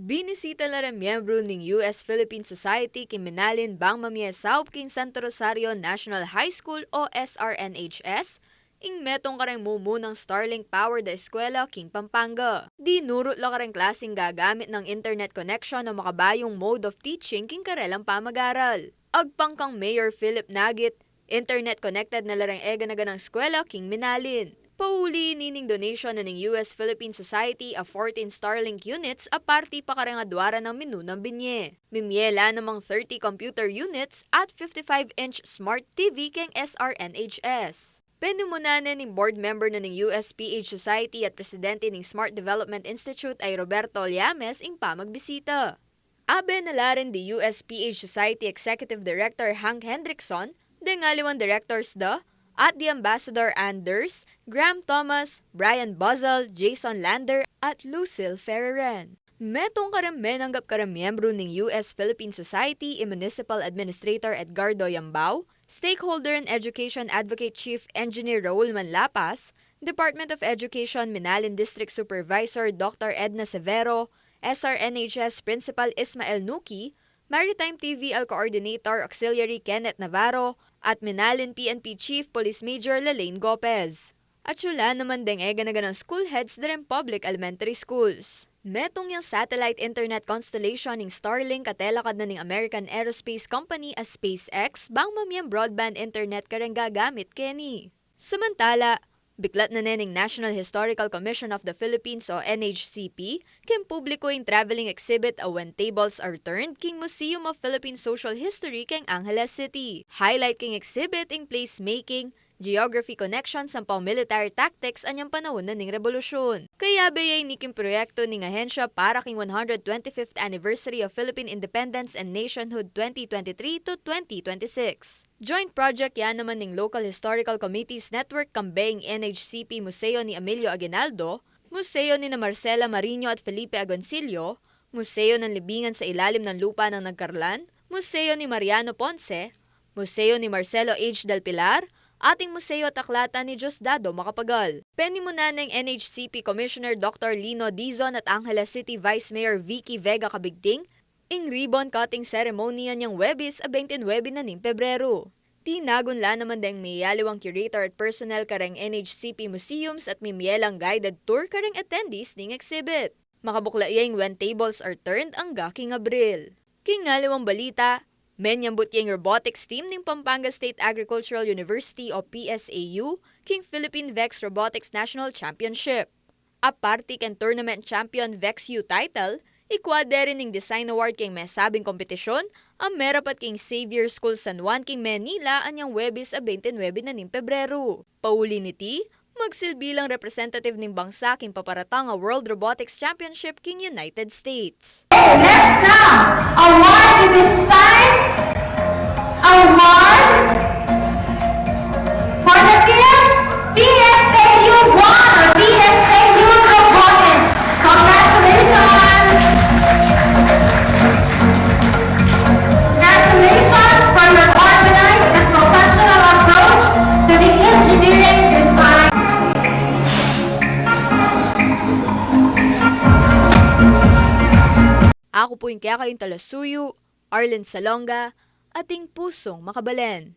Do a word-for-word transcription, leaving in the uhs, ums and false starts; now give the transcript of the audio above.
Binisita la reng miyembru ning U S Philippine Society king Minalin bang mamie saup king Santo Rosario National High School o S R N H S ing metung kareng mumunang Starlink powered a eskwela king Pampanga. Dinurut la kareng klaseng gagamit nang internet connection a makabayung mode of teaching king karelang pamag-aral. Agpang kang Mayor Philip Nagit, internet connected na la reng e gana-ganang eskwela king Minalin. Pauli nining donation na ning U S Philippine Society a fourteen Starlink units a parti pa kareng adwaran nang minunang binye. Mimie la namang thirty computer units at fifty-five inch smart T V keng S R N H S. Penimunan ne ning board member na ning U S P H Society at presidente ning Smart Development Institute a i Roberto Llames ing pamagbisita. Abe na la rin di U S P H Society Executive Director Hank Hendrickson, deng aliwang directors da, at di Ambassador Anders, Graham Thomas, Brian Bozal, Jason Lander, at Lucille Ferreren. Metung kareng menanggap kareng miyembru ning U S Philippine Society i Municipal Administrator Edgardo Yambao, Stakeholder and Education Advocate Chief Engineer Raul Manlapas, Department of Education Minalin District Supervisor Doctor Edna Severo, S R N H S Principal Ismael Nuki, Maritime T V L Coordinator Auxiliary Kenneth Navarro, at Minalin P N P Chief Police Major Lalaine Gopez. Atiu la naman deng e gana-ganang school heads da reng public elementary schools. Metung yang satellite internet constellation ing Starlink a telakad na ning American Aerospace Company a SpaceX bang mamie broadband internet kareng gagamit keni. Samantala, biklat na ne ning National Historical Commission of the Philippines o N H C P king publiku ing traveling exhibit a When Tables Are Turned king Museum of Philippine Social History keng Angeles City. Highlight king exhibit ing placemaking, geography connections ampong military tactics anyang panaun na ning rebolusyon. Kayabe ya ini king proyektu ning ahensya para king one hundred twenty-fifth anniversary of Philippine Independence and Nationhood twenty twenty-three to twenty twenty-six. Joint project ya naman ning Local Historical Committees Network kambe ing N H C P Museo ni Emilio Aguinaldo, Museo nina Marcela Mariño at Felipe Agoncillo, Museo ng Libingan sa Ilalim ng Lupa ng Nagcarlan, Museo ni Mariano Ponce, Museo ni Marcelo H. Del Pilar, at ing Museo at Aklatan ni Diosdado Macapagal. Penimunan neng N H C P Commissioner Doctor Lino Dizon at Angeles City Vice Mayor Vicky Vega Cabigting ing ribbon cutting ceremony anyang Huwebes a bente nuebe na ning Pebrero. Tinagun la naman deng miyaliwang curator at personnel kareng N H C P museums at mimie lang guided tour kareng attendees ning exhibit. Makabukla ya ing When Tables Are Turned angga king Abril. King aliwang balita, menyambut ya ing robotics team ning Pampanga State Agricultural University o P S A U king Philippine Vex Robotics National Championship. Aparte keng tournament champion Vex U title, ikwa de rin ing design award keng mesabing kompetisyon a merapat king Xavier School San Juan king Manila anyang Huwebes a bente nuebe na ning Pebrero. Pauli niti, magsilbi lang representative ning bangsa king paparatang a World Robotics Championship king United States. Next now, award to be signed, award for the team P S A U one or P S A U Robotics. Congratulations! Congratulations for your organized and professional approach to the engineering design. Aku pu ing kekayung talasuyu, Arlen Salonga, ating pusung makabalen.